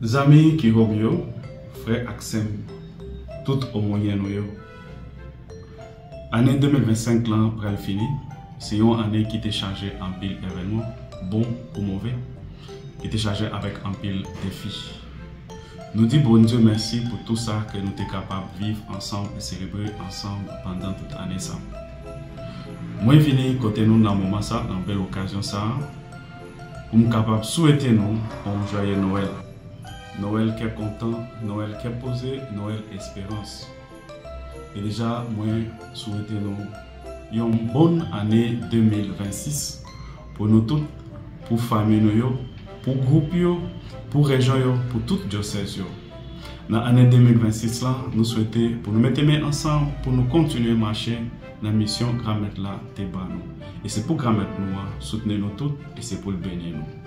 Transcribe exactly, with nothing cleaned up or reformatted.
Zanmi Kihom yo, frè ak sè m, tout omwonyen nou yo. Ane de mil vennsenk lan pral fini, se yon ane ki te chaje anpil evènman, bon ou move, ki te chaje avèk anpil defi. Nou di Bondye mèsi pou tou sa ke nou te kapab viv ansanm e selebre ansanm pandan tout ane sa. Mwen vini kote nou nan moman sa, nan bèl okazyon sa, pou m kapab swete nou yon jwaye Nwèl. Nwèl kè kontan, Nwèl kè poze, Nwèl esperans. E deja, mwen swete nou yon bon ane de mil vennsis pou nou tout, pou fanmi nou yo, pou gwoup yo, pou rejyon yo, pou tout dyosèz yo. Nan ane de mil vennsis lan, nou swete pou nou mete men ansanm pou nou kontinye mache nan misyon Granmèt la te ban nou. E se pou Granmèt nou an soutni nou tout e se pou l beni nou.